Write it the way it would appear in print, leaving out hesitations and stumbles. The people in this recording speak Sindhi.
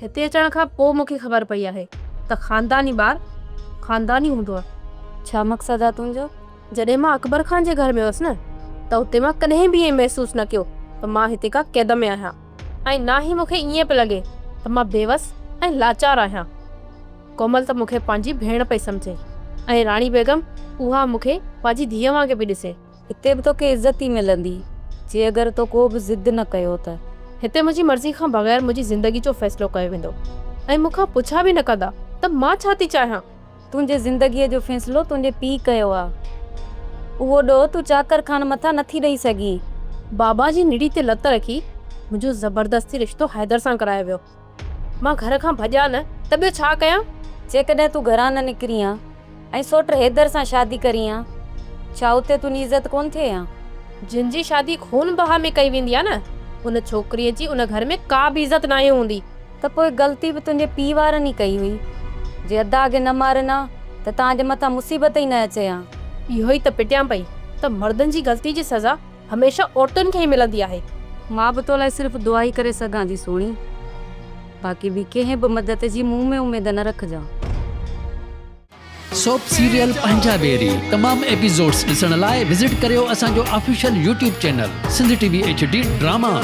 هتي اچڻ کان پوء مون کي خبر پئي آهي ته خانداني ٻار خانداني هوندو آهي. ڇا مقصد آ تنهنجو؟ جڏهن مان اڪبر خان جي گهر ۾ هيس نه ته اتي مان ڪڏهن به ائين محسوس نه ڪيو ته مان هتي ڪا قيد ۾ آهيان ۽ نه ئي مون کي ائين پيو لڳي ته مان بيوس ۽ لاچار آهيان. ڪومل ته مون کي پنهنجي ڀيڻ پئي سمجهي ۽ راڻي بيگم اها مون کي پنهنجي ڌيء وانگي پئي ڏسي. هتي به توکي عزت ئي ملندي، جي اگر تو ڪو به ضد نه ڪيو ته. هتي منهنجي مرضي کان بغير منهنجي زندگي جو فيصلو ڪيو ويندو ۽ مون کان پڇا به نه ڪندا ته مان ڇا ٿي چاهيان. تنهنجي زندگيء جو فيصلو تنهنجي پيء ڪيو آ. اهو ڏوهه تون چاڪر خان مٿان نه ٿي ڏئي سگهين. بابا جي نڙي تي لت رکي منهنجو زبردستي رشتو حيدر سان ڪرايو ويو. مان گهر کان ڀڄان نه ته ٻيو ڇا ڪيان؟ جيڪڏهن تون گهران نه نڪرين ها ۽ سوٽ حيدر سان شادي ڪرين ها، ڇا اتي تنهنجي عزت ڪونه ٿئي ها؟ جن جي شادي خون بها ۾ ڪئي ويندي آهي نه، ان ڇوڪريء جي ان گهر ۾ ڪا به عزت ناهي هوندي. ته پوء غلطي به تنهنجي پيء وارن ئي ڪئي هئي. جي ادا کي نه مارين ها ته توهان جي مٿان مصيبت ئي نه اچي ها. اهو ئي ته پٽيان پئي ته مردن جي غلطي جي سزا هميشه عورتن کي ئي ملندي آهي. مان به تو لاء صرف دعا ئي ڪري سگهان ٿي سهڻي. باقي ٻي ڪنهن به مدد جي مون ۾ اميد نه رکجان. سوپ سيريل پنهنجا ويري تمام ايپيسوڊس ڏسڻ لاء وزٽ ڪريو اسان جو official YouTube channel Sindh T V H D drama.